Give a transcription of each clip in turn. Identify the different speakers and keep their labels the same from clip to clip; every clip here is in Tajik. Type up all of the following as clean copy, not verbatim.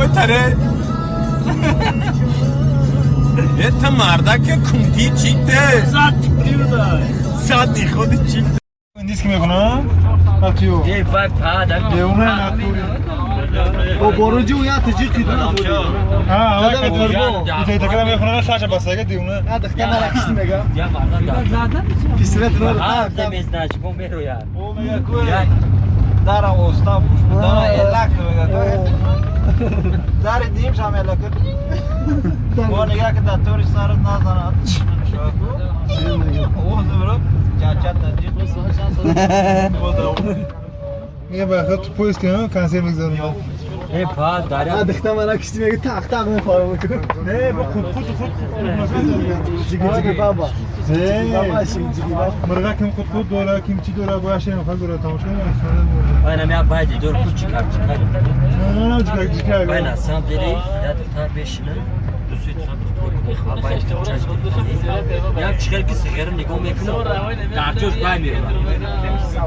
Speaker 1: بتره یه تا مردک کنتی چیته صد خود چیته
Speaker 2: نیست که میکنم اتیو
Speaker 3: ای وای پادر
Speaker 2: دیونه ناتوری
Speaker 4: با باروجی و یا تجیقی دونه خوری
Speaker 2: ها اول که تکرار میخونه خاشه بسایگه دیونه
Speaker 4: نه دختر نرکشتی میگم
Speaker 3: یا مردم
Speaker 4: پیسرت رو
Speaker 3: هر دم از نجبو میرو یار
Speaker 5: او میگه کو در اوستا پوش در الک میگه در دیم شام الک با نگاه که در توری سرت نزنه شاکو او زبرو چا چا تجیق
Speaker 2: میگه بخاطر تو پویس که کنسل میگذارم
Speaker 3: ای پادر
Speaker 4: نه دختر نرکشتی میگه تق تق میخوام
Speaker 2: نه با خود خود خود
Speaker 4: جیگی جیگی بابا بابا جیگی جیگی بابا
Speaker 2: مرغا کم خود خود دوره کم چی دوره باشه شیم خود دوره تماشا کنم
Speaker 3: من هم باید دور کوچیک چیکار
Speaker 2: نه نه چیکار چیکار
Speaker 3: من اصلا دلی یا دختر بشینه دوستی تو باید یا چیکار که سیگار نگاه میکنم در جوش بای میرم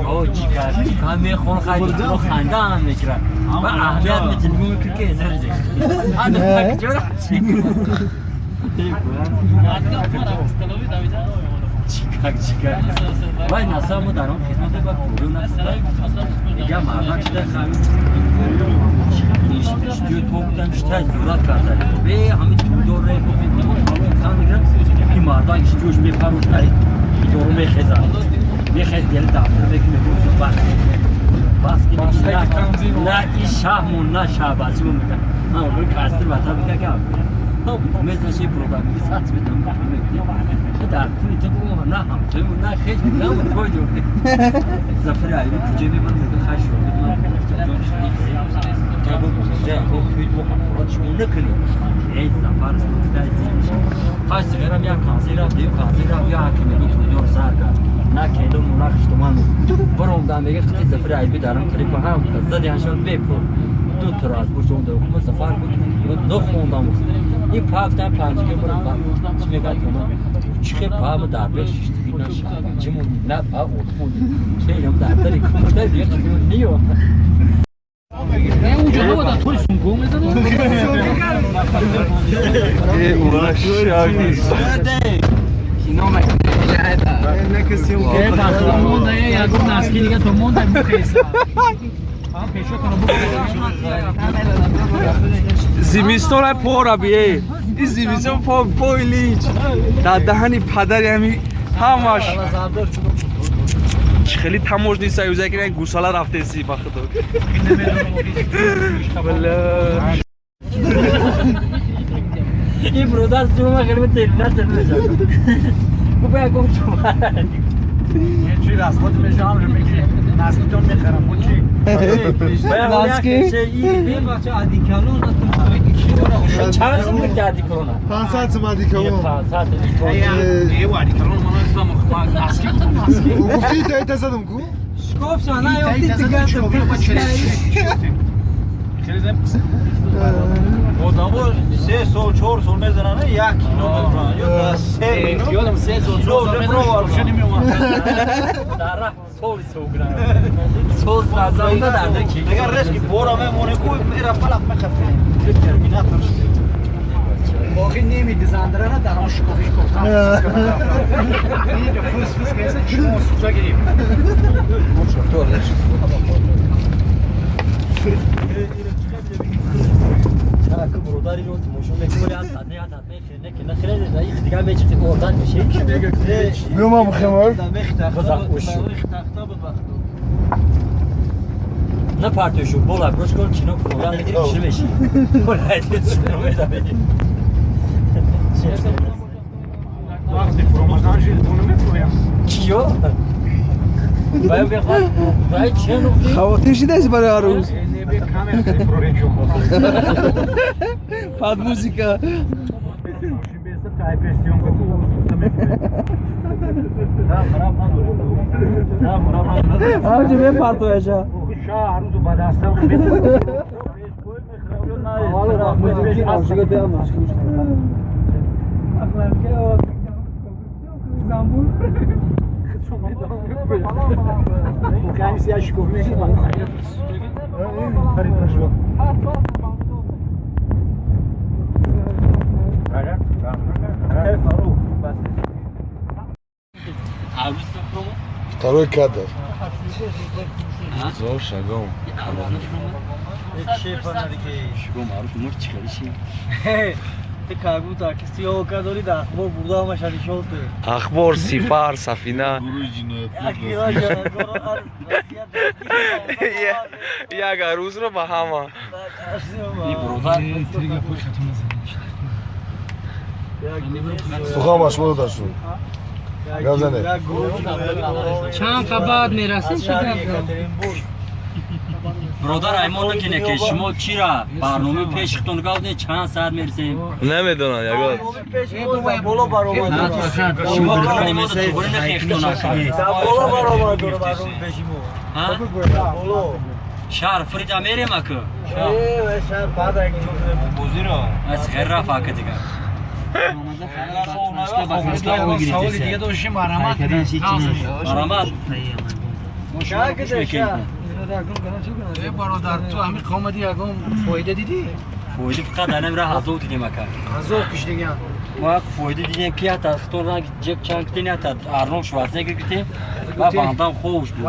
Speaker 3: او چیکار چیکار میخون خیلی تو خنده هم میگیرم و اهمیت میتونی میگم که زرزه آن دختر چرا چیکار چیکار وای ناسا ما در اون خدمت با پولو میگم مردم چه خمی اشتیو توپتن شتا زورات کردن به همین تو دوره این مردم اشتیوش میپروش نه دورو میخزن میخز دل دفتر میکنه بس بس که نه این شهمون نه شهبازیمون میگن من اون کاستر وطن میگه که مثل پروگرامی ساعت بدم در پولی تو نه همسایمون نه خیلی نه اون کجا زفر علی کجا میبرم میگه خش رو تا بگو خب توی تو شما نکنی ای زفر است خاص غیرم یا کانسی را دیو کانسی را یا حکیم دو تو دور سر کرد نه کیدم نه خشتمان برام دم میگه خطی زفر علی دارم تلفن هم زدی هشون بپو دو تا از بوشون دو خم زفر بود دو خوندم این پاکتن پنجه برم چی میگه تو چه پا در پیش شیشتی نه شبچیمون نه پا اوتمون چه اینم در داری کمتر دیگه نیو
Speaker 6: نه اونجا نبودن توی سونگو میزنن
Speaker 5: ای اورا شاکی
Speaker 4: نه کسی اون
Speaker 6: که مونده یا گفت نسکی دیگه تو مونده مخیسه
Speaker 5: زمستون پورا بیه این زمستون پا پویلیچ در دهنی پدری همی همش خیلی تموز نیست ایوزا که گوساله رفته سی با خدا
Speaker 3: این برادر تو خیلی تلنت میشه گفت گفت تو
Speaker 6: چی رسمات میشه هم رو میگیری نسلی تو میخرم اون چی
Speaker 3: ناسکی چند سال بود کردی کرونا
Speaker 2: 500 سوم دیگه
Speaker 3: 500
Speaker 2: گفتی تا زدم کو
Speaker 5: آدمو 3 سال 4 سال میزنن 1 کیلو میبرن یا 3 کیلو 3 سال 4 سال میبرن
Speaker 3: در راه سال سوگرن سال سازم در کی
Speaker 5: دیگه رسکی بورا میمونه کو میره پلق میخفه
Speaker 6: باقی نمیده زندره در آن شکافی گفتم اینجا فس فس که چون سوزا گیریم
Speaker 3: چرا که برادری رو تماشا میکنی یا تنه یا تنه خیلی که نه خیلی دیگه میچی اردن میشه
Speaker 2: بیوم بخمر
Speaker 3: نه پرتوشو بالا بروش کن چینو فورا میگیری چی میشی بالا چینو میزنی
Speaker 6: وقتی فرومدن ژیلتونو میفرویم
Speaker 3: کیو باید بخواد باید چه نقطه
Speaker 5: خواتین شده است برای عروس پاد موزیکا آرجو به پرتویشا
Speaker 4: Второй кадр.
Speaker 1: Зор шагом.
Speaker 3: Шумо маъруф мурд чӣ кардиши?
Speaker 5: Ты как будто ки сиёка дори да ахбор бурда ҳамаша нишон де.
Speaker 1: Ахбор, сипар, сафина.
Speaker 4: Гурӯҳи
Speaker 1: Як арӯзро ба ҳама.
Speaker 3: И бародар.
Speaker 4: Сухан ба шумо дода шуд. Гап занед.
Speaker 6: Чанд та баъд мерасем, чӣ гап?
Speaker 3: Бародар, аймон накине ки шумо чира барномаи пешхитон гавдне, чанд саат мерасем?
Speaker 1: Намедонам, ягон.
Speaker 5: Боло баромад.
Speaker 3: Шумо калимото туғри нахехтон акни.
Speaker 5: Боло баромад баром пеши мо. Боло.
Speaker 3: Шаҳр фрида мерем аку.
Speaker 5: Э, шаҳр баъд як
Speaker 3: Бозиро. Аз ғайр раф ака дигар.
Speaker 6: Саволи дига доштем, марҳамат.
Speaker 3: Марҳамат.
Speaker 5: Шаҳр кида шаҳр.
Speaker 6: Э, бародар, ту ҳамин омадӣ, ягон фоида дидӣ?
Speaker 3: Фоида фақат анам ра азоб дидем ака.
Speaker 6: Азоб кишидаган.
Speaker 3: Мо фоида дидем ки ята хитон ранг ҷек чанг китем, ята Арнолд Шварценеггер китем ва бандам хуш буд.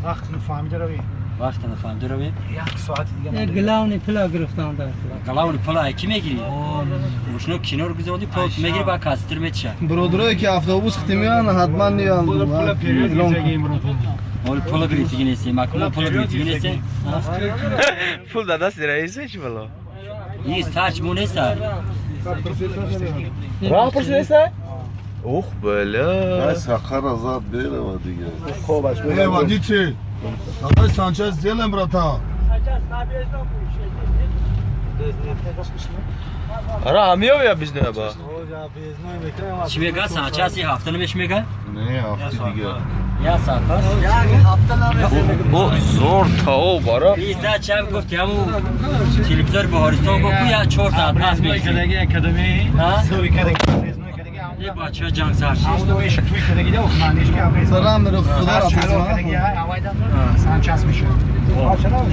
Speaker 6: Вақт нафаҳмида равӣ.
Speaker 3: Вақт нафаҳмида равӣ.
Speaker 6: Як соати дига.
Speaker 7: Главный пула гирифтан дар.
Speaker 3: Главный пула ки мегирӣ? Ушно кинор гузоди, пул мегирӣ, ба кастир метиша.
Speaker 4: Бародарое ки автобус хити меоянд, ҳатман меоянд.
Speaker 3: Ҳол пула гирифтиги нестем, ака мо пула гирифтиги нестем.
Speaker 1: Пул да дасти раисе чӣ бало?
Speaker 3: Нист, тач мо неста.
Speaker 1: Роҳ пурсидаста? Ух, бля.
Speaker 8: Сахара зад берава дига.
Speaker 4: Э, водитель, давай санчасть сделаем, братан.
Speaker 1: Ара ҳамиёвия бизнеба.
Speaker 3: Чӣ мега? Санчаси ҳафта намеш мега?
Speaker 8: Не, ҳафти дига.
Speaker 3: Я саат пас?
Speaker 5: Як ҳафта намесем.
Speaker 1: О, зор тао бара.
Speaker 3: Изда чам гуфт, ҳаму телевизор Баҳористон гуфт, я 4 саат пас меши. Е, бача ҷанг сар шид.
Speaker 4: Салам, худо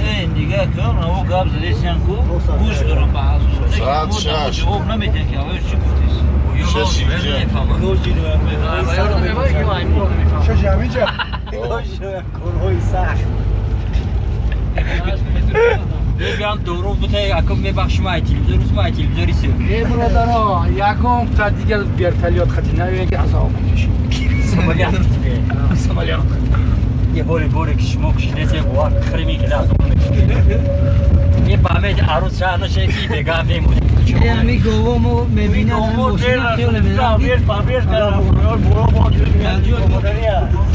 Speaker 5: Не, нигаҳ кун, аво гап задесян ку, гӯш дорам ба ҳазур.
Speaker 8: Соат 6.
Speaker 5: Ҷавоб намедиҳам ки авои чӣ гуфтис.
Speaker 3: Нефаҳмам.
Speaker 2: Шаш ҳаминҷа.
Speaker 5: Корҳои сахт.
Speaker 3: Мегӯям дурӯғ бута, ака мебахшим, ай телевизор рӯз ай телевизори си.
Speaker 6: Э, бародаро, ягон та дигар вертолёт хати наёя ки азоб мекашӣ.
Speaker 3: Самолёт.
Speaker 6: Самолёт.
Speaker 3: Е, боре боре ки шумо кушидесе, бовар хири мекида азоб мекашид. Е, бамед арӯз шаҳр наша ки бега мемонем.
Speaker 7: Э, ҳами гово мо мебинад, мошина хеле мебинад.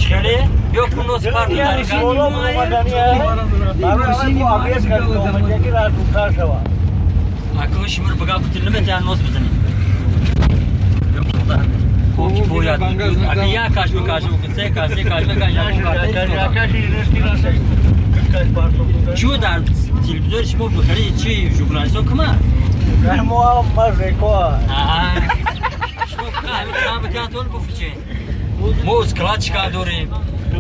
Speaker 3: Чхеле? Ё кунос парту тариқа. Ака шумур бага бутил наметиҳан нос бизанем. Ё бародар. Хоб ки бояд. Ака як каш бикашм, се каш, се каш бикаш, як кар. Чӯ дар телевизори шумо бихари чи журналистҳо кума? Шумо ҳамин кам бикунатон гуфти. Мо складчика дорем.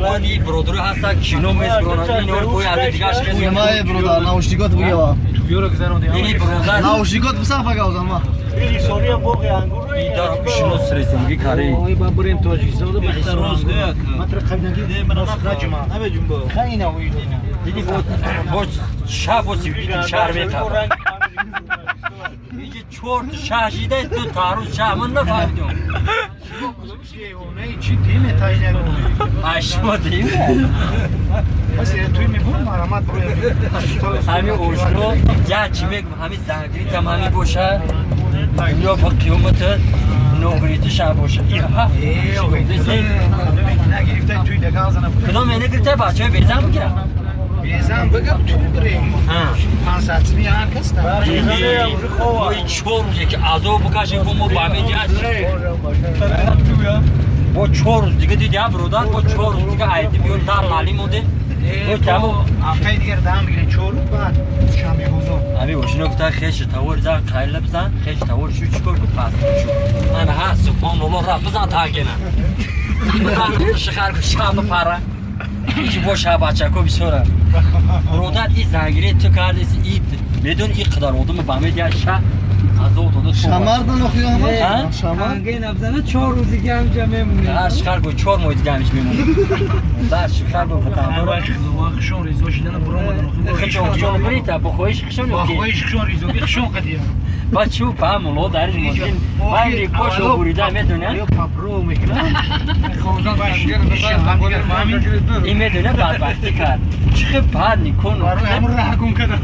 Speaker 3: Мо ни бародаро ҳаста кино мезбиронанд, инор бояд дигаш.
Speaker 4: Май бародар, наушникот бугева.
Speaker 3: Ини бародар.
Speaker 4: Наушникот бисаф ага озама.
Speaker 3: Дар шинос ресемги кари.
Speaker 6: Ой, ба бурем Тоҷикистон.
Speaker 3: Диди бо шаб бо шаҳр метаб. Иҷи чор шаҳр шида ду тарӯз шаҳр ман нафаҳмидам. Ай шумо дим? Ҳами ошно як чӣ мегум, ҳами зангиритам ҳами боша, дунё ба қиёмата ногиритишам боша. И ҳафт кудом менагирта бачаҳои безан бигирам.
Speaker 6: Безан бигам ту бирем. 500 ми ҳар кас та.
Speaker 3: Мо 4 рӯзе ки азоб бикашем, мо ба медиҳад. Бо 4 рӯз дига диди, бародар, бо 4 рӯз дига айди биён дар лали монде. Бо тамом.
Speaker 6: Ҳафтаи дигар даҳам мегирем 4 рӯз баъд шанбе бозор.
Speaker 3: Ами ошино гуфта хеши тавор зан қайла бизан, хеши тавор шу чикор ку пас шу. Ман ҳа субҳоналлоҳ ра бизан тагена. Бизан шихар ку шаба пара. Ки бо шабачако бисёра. Бародар, и зангири ту кардеси, и медон и қадар одам ба медиа ша Азоб дода.
Speaker 4: Шамардан охи ҳама? Шамар.
Speaker 7: Танге набзана 4 рӯз дига ҳамҷа мемонем.
Speaker 3: Дар шихар гӯй 4 моҳ дига ҳамиш мемонем. Дар шихар гӯй
Speaker 6: Ҳамаш хишон резо шидана буромадан.
Speaker 3: Хишон хишон кунед, бо хоҳиш хишон ё
Speaker 6: Бо
Speaker 3: ки?
Speaker 6: хоҳиш хишон резоги хишон қадия.
Speaker 3: Ба чӯ памуло дар ин мошин. Вай кошо бурида медонад.
Speaker 6: Ё папро мекунад.
Speaker 3: Ин медонад бадбахтӣ кард. Чӣ хел бад никон.
Speaker 6: Барои ҳамон раҳ гум кардам.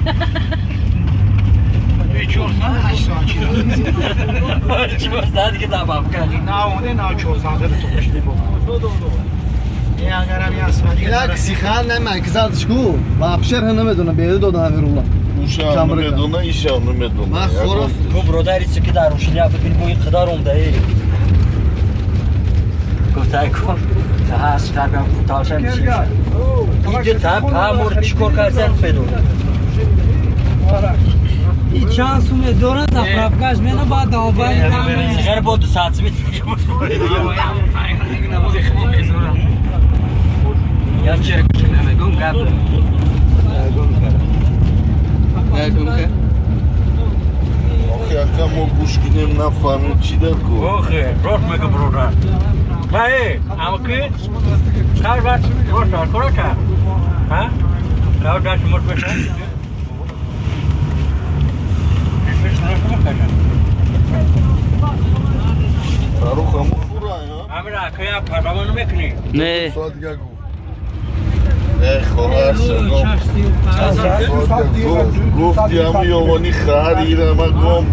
Speaker 6: 4 соат 8 соат чӣ?
Speaker 3: 4 соат ки забаб кард.
Speaker 6: На омаде на 4 соат то пушти бо.
Speaker 4: Як сихан не кизадш ку. Вообще намедонам беда додан Амирулла.
Speaker 8: Ушам намедона, ишам намедона.
Speaker 4: Ман хорос.
Speaker 3: Ку бародари чӣ ки дар рушния бибин бо ин қадар омда э. Гуфтай ку ҳаш қабам куталшам чӣ. Иди та памур чикор кардан федон.
Speaker 7: И чанд суме дорад заправкаш мена баъд давбаи
Speaker 3: Ғайр бо 2 соат ми. Я чӣ намегум гап.
Speaker 8: Охи ака мо гӯш кунем нафаҳмем чӣ дар кор.
Speaker 3: Охе, рост мега бродар. Баи, амки кар бат рост корота. Ха? Кар даш мот беша.
Speaker 8: Фарух ҳамун хура, ҳа?
Speaker 3: Амира, кия парвону мекунӣ?
Speaker 1: Не.
Speaker 8: Соат дига гуфт. Э, хоҳар шагом. Гуфти ҳамун ёвони хаҳар ира ма гом.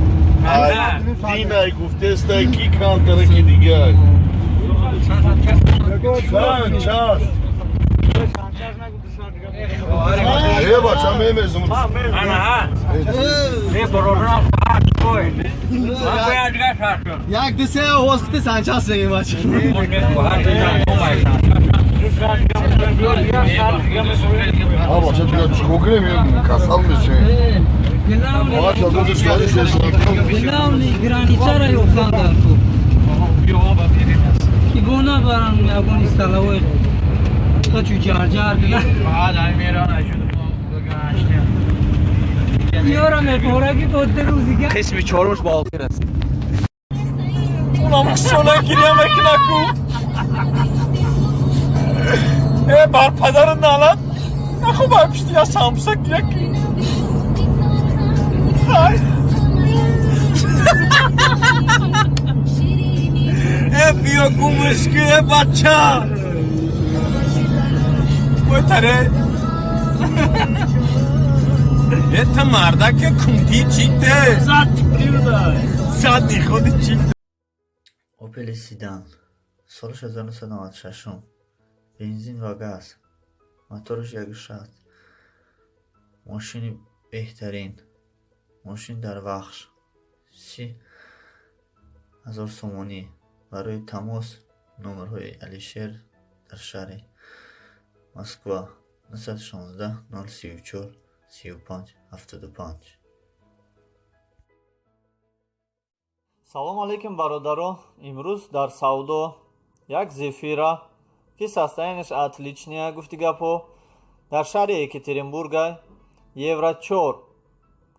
Speaker 8: Динай гуфтестай ки камтара ки дигар. Чанд час. Э, бача мемезум.
Speaker 3: Ана ҳа. Не бародарам хоҳар кой. Ман бояд дигар шарт.
Speaker 4: Як ду се овоз кути санчас мегим бача.
Speaker 8: А бача дигар чикор кунем? Касал мешавем. Бача ду соати се соат.
Speaker 7: Главный границара ёфтан дар ку. Ки бо набаран ягон исталавои қачу ҷарҷар кунад. Ёра мепора ки то ду рӯз дига
Speaker 1: Қисми чорумш ба охир аст.
Speaker 5: Унам хишона гиря мекуна ку. Э бар падару налат. Наху бар пишти я самбуса гиря ки. Ай. Э биё гумш ки э бача. Ой таре. Э та мардаке кунди чите. Сад ниходи чите.
Speaker 9: Опел Седан, соли 1996, бензин ва газ, мотораш 1.6, мошини беҳтарин, мошин дар Вахш, 30 000 сомонӣ. Барои тамос номерҳои Алишер дар шаҳри Москва 916 034 35 75.
Speaker 5: Салом алейкум, бародаро. Имрӯз дар савдо як Зефира, ки состояниеш отличная, гуфти гапҳо, дар шаҳри Екатеринбурга, Евро 4,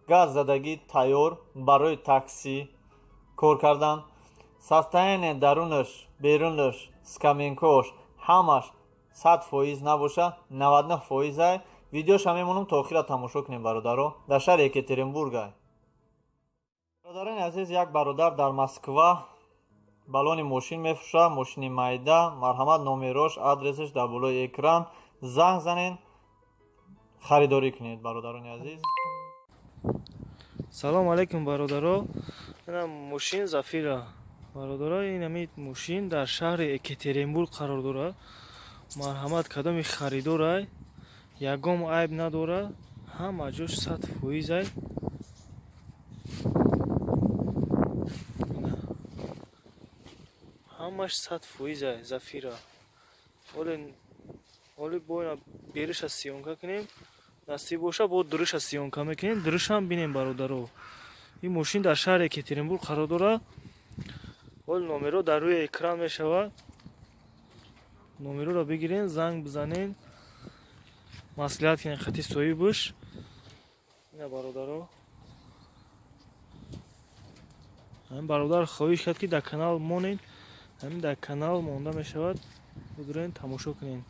Speaker 5: газ задагӣ, тайёр барои таксӣ кор кардан. Состояние дарунаш, берунаш, скамейкош ҳамаш 100% набоша, 99 фоизай. Видеоша мемонам, то охира тамошо кунем, бародаро. Дар шаҳри Екатеринбурга. Бародарони азиз, як бародар дар Москва балони мошин мефурӯшад, мошини майда. Марҳамат, номерош, адресаш дар болои экран, занг занед, харидорӣ кунед, бародарони азиз.
Speaker 10: Салом алейкум, бародаро. Ина мошин Зафира, бародаро. Ин ҳамин мошин дар шаҳри Екатеринбург қарор дорад. Марҳамат, кадоми харидорай, ягон айб надорад, ҳама ҷош 100 фоизай. Ҳамаш 100 фоизай Зафира. Оли бо ина бериша съёмка кунем, насиб боша, бо дуруша съёмка мекунем, дурушам бинем, бародаро. Ин мошин дар шаҳри Екатеринбург қарор дорад. Оли номеро дар рӯи экран мешавад, номероро бигирен, занг бизанен, маслиҳат кунен хати соҳибаш. Ина, бародаро. Ҳамин бародар хоҳиш кард, ки дар канал монед. Ҳамин дар канал монда мешавад, бидурен, тамошо кунед.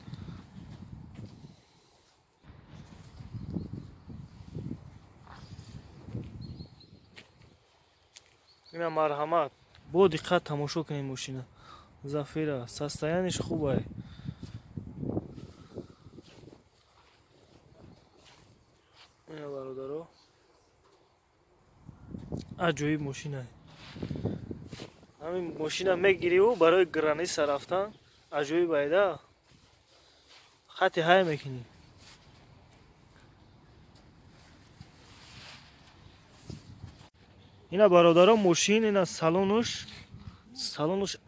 Speaker 10: Ина, марҳамат, бо диққат тамошо кунед мошина. Зафира, состояние ш хубай. Ина, бародаро, аҷоиб мошина. Ҳамин мошина мегириву барои граница рафтан аҷоиб айда, хати ҳай мекунӣ. Ина, бародаро, мошин, ина салонуш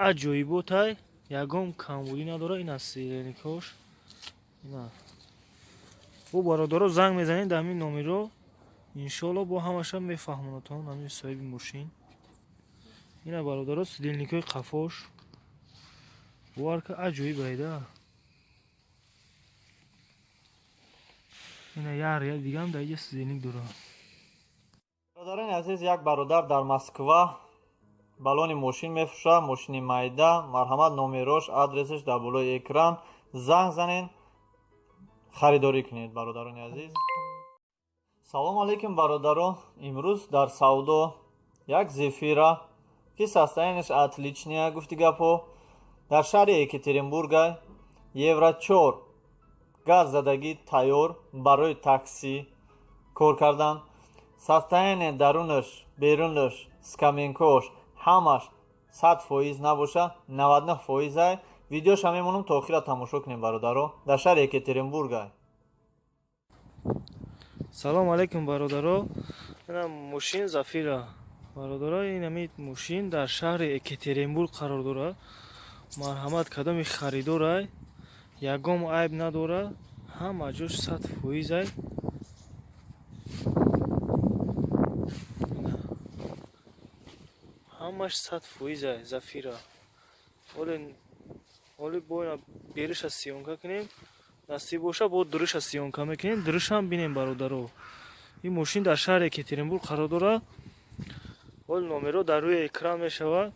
Speaker 10: аҷоиботай, ягон камбудӣ надора. Ина сидельник ош. Ина, бо бародаро занг мезанед дар ҳамин номеро, иншоалло, бо ҳамаша мефаҳмонатон ҳамин соҳиби мошин. Ина, бародаро, сидельник ҳои қафош, бовар ка, аҷоиб айда. Ина, як ряд дигам дар иҷа сидельник дорад.
Speaker 5: Бародарони азиз, як бародар дар Москва балони мошин мефурӯшад, мошини майда. Марҳамат, номерош, адресаш дар болои экран, занг занед, харидорӣ кунед, бародарони азиз. Салому алейкум, бародаро. Имрӯз дар савдо як Зефира, ки состояние ш отличная, гуфти гапҳо, дар шаҳри Екатеринбурга, Евро 4, газ задагӣ, тайёр барои таксӣ кор кардан. Состояние дарунаш, берунаш, скамейка ш, ҳамаш 100% набоша, 99%-ай. Видеоша мемонам, то охира тамошо кунем, бародаро. Дар шаҳри Екатеринбурга.
Speaker 10: Салому алейкум, бародаро. Ина мошин Зафира, бародаро. Ин ҳамин мошин дар шаҳри Екатеринбург қарор дорад. Марҳамат, кадоми харидорай, ягон айб надорад, ҳама ҷош 100%-ай. Ҳамаш 100%-ай Зафира. Оли бо ина бериша съёмка кунем, насиб боша, бо дуруша съёмка мекунем, дурушам бинем, бародаро. Ин мошин дар шаҳри Екатеринбург қарор дорад. Ҳол номеро дар рӯи экран мешавад.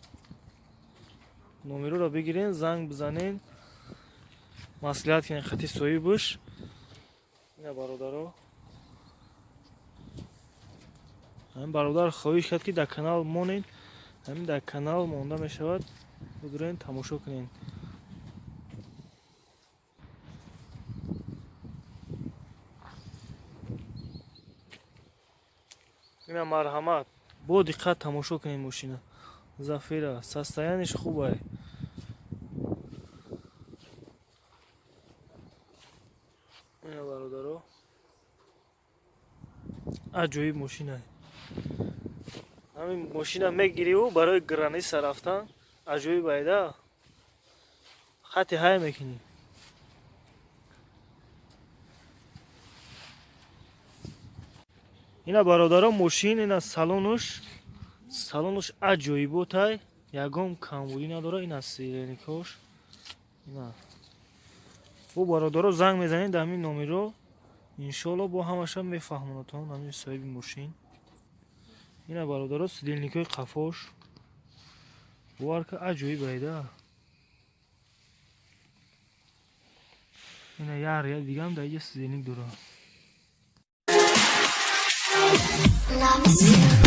Speaker 10: Номероро бигирен, занг бизанен, маслиҳат кунен хати соҳибаш. Ина, бародаро, ҳамин бародар хоҳиш кард, ки дар канал монед. Ҳамин дар канал монда мешавад, бидурен, тамошо кунед. Ина, марҳамат, бо диққат тамошо кунед мошина. Зафира, состояние ш хубай. Ина, бародаро, аҷоиб мошина. Ҳамин мошина мегириву барои граница рафтан аҷоиб айда, хати ҳай мекунӣ. Ина, бародаро, мошин, ина салонуш аҷоиботай, ягон камбудӣ надорад. Ина сидельник ҳош. Ина, бо бародаро занг мезанед дар ҳамин номеро, иншоалло, бо ҳамаша мефаҳмонатон ҳамин соҳиби мошин. Ина, бародаро, сидельник ҳои қафош, бовар ка, аҷоиб айда. Ина, як ряд дигам дар иҷа сидельник дорад.
Speaker 11: Loves you.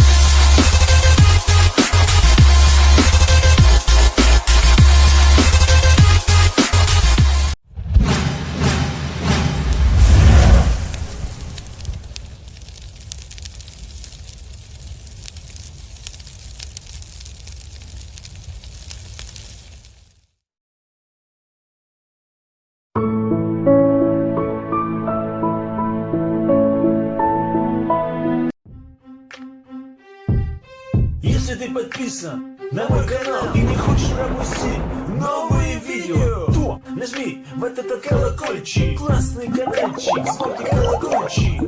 Speaker 12: Если ты подписан на мой канал и не хочешь пропустить новые видео, то нажми вот этот колокольчик, классный каналчик, звонкий колокольчик.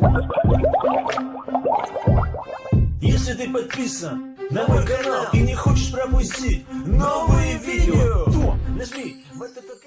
Speaker 12: Если ты подписан на мой канал и не хочешь пропустить новые видео, то нажми вот этот